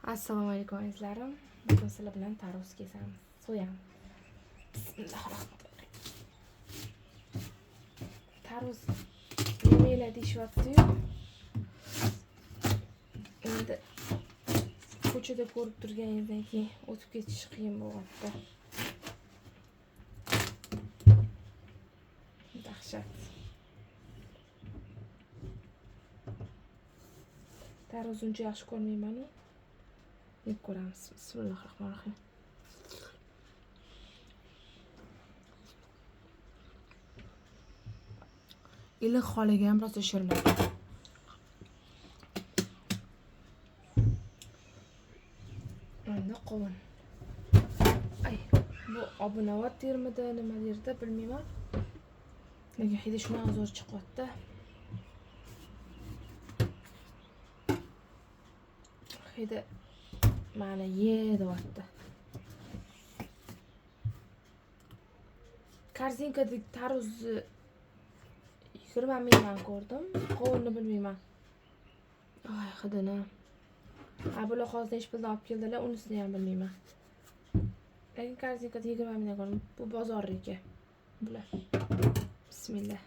Assalomu alaykum azizlarim. Bugun sizlar bilan tarvuz kesamiz, so'yamiz. Bismillahirrohmanirrohim. Tarvuz nimalar deyishyapti-yu. Endi ko'chada ko'rib turganingizdan keyin o'tib ketish qiyin bo'lyapti. Dahshat. Tarvuz uncha yaxshi ko'rmayman-u. Yeb ko'ramiz. Bismillahirrohmanirrohim. Iliq holiga ham rosa shirin ekan. Endi qovun. Ay, bu obunavot termidi, nima derdi bilmayman. Lekin hidi shunaqa zo'r chiqyapti. Hidi mana ye deyapti. Korzinkadagi tarvuzni 20 mingdan ko'rdim. Qovunni bilmayman. Ay, hidini. Ha, bular hozir nechi puldan olib keldilar, unisini ham bilmayman. Lekin korzinkada 20 mingdan ko'rdim. Bu bozorniki. Bular. Bismillah.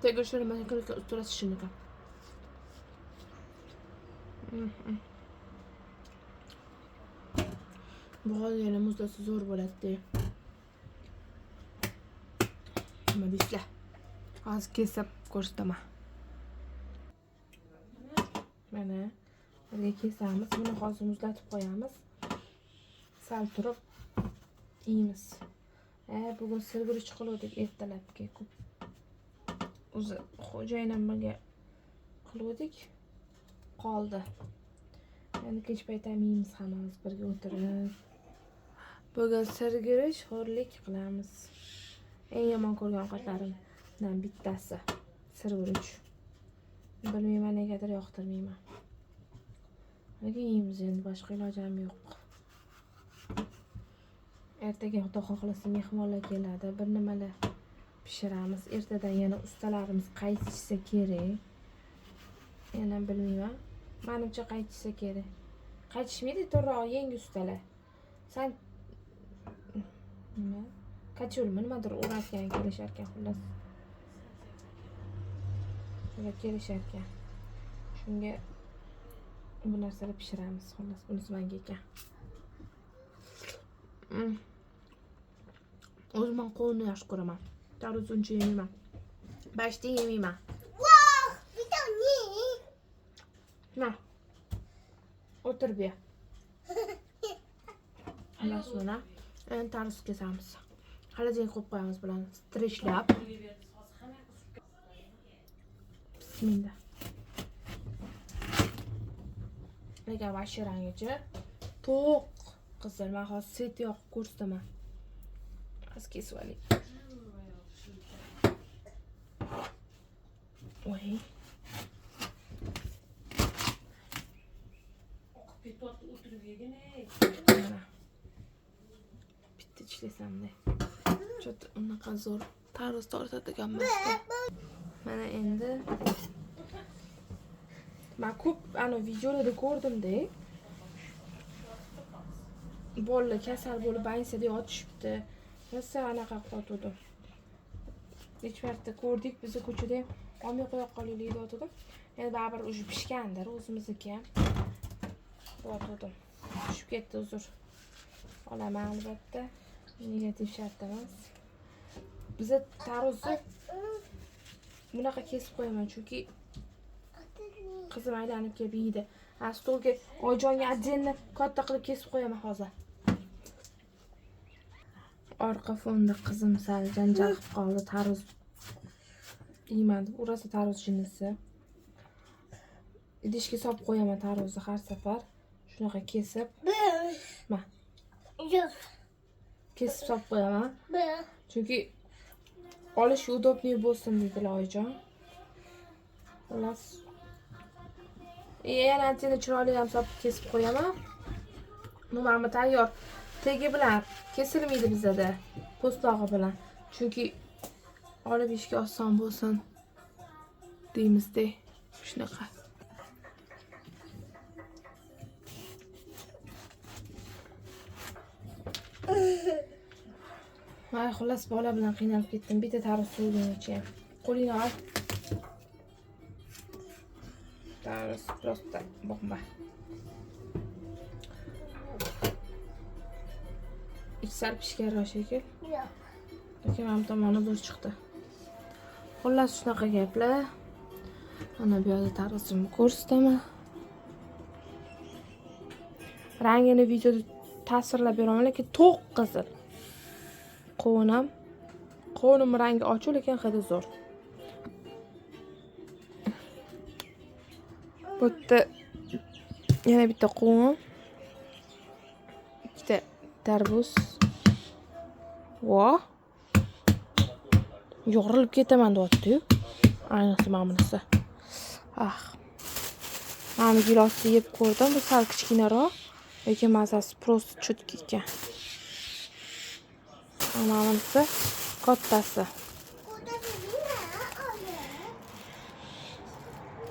Tegi shirin ekan, usturasi shirin ekan. Bu hozir yana muzlasa zo'r bo'ladi. Nima deysizlar? Hozir kesib ko'rsataman. Mana birga kesamiz. Buni hozir muzlatib qo'yamiz. Sal turib yeymiz. Bugun sirguruch qiluvdik ertalabki. Ko'p o'zi xo'jayinim birga qiluvdik. Qoldi. Endi kech payt ham yeymiz hammamiz birga o'tirib. Bugun sirguruch xo'rlik qilamiz. Eng yomon ko'rgan ovqatlarimdan bittasi sirguruch. Bilmayman negadir yoqtirmayman. Lekin yeymiz endi, boshqa ilojim yo'q. Ertaga Xudo xohlasa mehmonlar keladi, bir nimalar pishiramiz. Ertadan yana ustalarimiz qaytishsa kerak. Yana bilmayman. Menimcha qaytishsa kerak. Qaytishmaydi, to'g'rirog'i yangi ustalar. San nima? Kacholmi nimadir o'rarkan kelishar ekan xullas. Ular kelishar ekan. Shunga bu narsalar pishiramiz xullas, bunisi menga ekan. O'zim men qovunni yaxshi ko'raman. Tarvuz uncha yemayman. Bashti yemayman. Na. O'tir bu yer. Xullas mana. Endi tarvuz kesamiz. Xolodilnik qo'yib qo'yamiz bularni. Streshlab. Bismillah. Lekin vashi rangichi to'q qizil. Men hozir svet yoqib ko'rsataman. Hozir kesib olay. Voy. Oqib ketyapti, o'tirib yegin ey. Mana. Bitta tishlasamda. Cho'ta unaqa zo'r tarvuz tortadigan emasda. Mana endi men ko'p ana videolarda ko'rdimda. Bolalar kasal bo'lib больницада yotishibdi. Rosa anaqa qilyotgandim. Necha marta ko'rdik, bizni ko'chada ham olmay qo'ya qolaylik deyotgandim. Endi baribir уже pishgandir o'zimizniki ham. Deyotgandim. Tushib ketdi, uzr. Olaman albatta. Negativ shart emas. Biza tarvuzni bunaqa kesib qo'yaman, chunki qizim aylanib kelib yeydi. Ha, stolga Oyjonga отдельно katta qilib kesib qo'yaman hozir. Orqa fonda qizim sal janjal qilib qoldi, tarvuz yeyman deb. Urasa tarvuz jinnisi. Idishga solib qo'yaman tarvuzni har safar. Shunaqa kesib, ma. Kesib solib qo'yaman. Chunki olish удобный bo'lsin dedilar Oyjon. Xullas. Yana antena chiroyli ham solib kesib qo'yaman. Mana bu tayyor. Tegi bilan kesilmaydi bizada. Po'stlog'i bilan. Chunki olib yeyishga oson bo'lsin. Deymizda shunaqa. Ay, xullas bola bilan qiynalib ketdim. Bitta tarvuz so'yguncha ham. Qo'lingni ol. Tarvuz просто bomba. Ichi sal pishganroq shekil. Yo'q. Lekin mana bu tomoni zo'r chiqdi. Xullas shunaqa gaplar. Mana bu yoqda tarvuzimni ko'rsataman. Rangini videoda tasvirlab beraman, lekin to'q qizil. Qovunam, qovunim rangi ochiq, lekin hidi zo'r. Bu yerda yana bitta qovun, ikkita tarvuz. Vo! Yo'g'rilib ketaman deyapti-yu. Ayniqsa mana bunisi. Ah. Mana bu gilosni yeb ko'rdim. Bu sal kichkinaroq, lekin mazasi просто чётко ekan. Mana bunisi kattasi.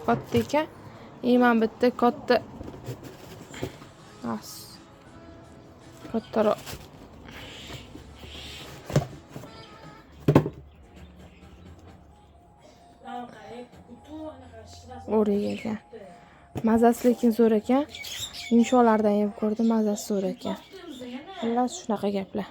Katta ekan. Mana bitta katta. As. Kattaroq. O'rik ekan. Mazasi lekin zo'r ekan. Yumshoqlardan yeb ko'rdim, mazasi zo'r ekan. Xullas shunaqa gaplar.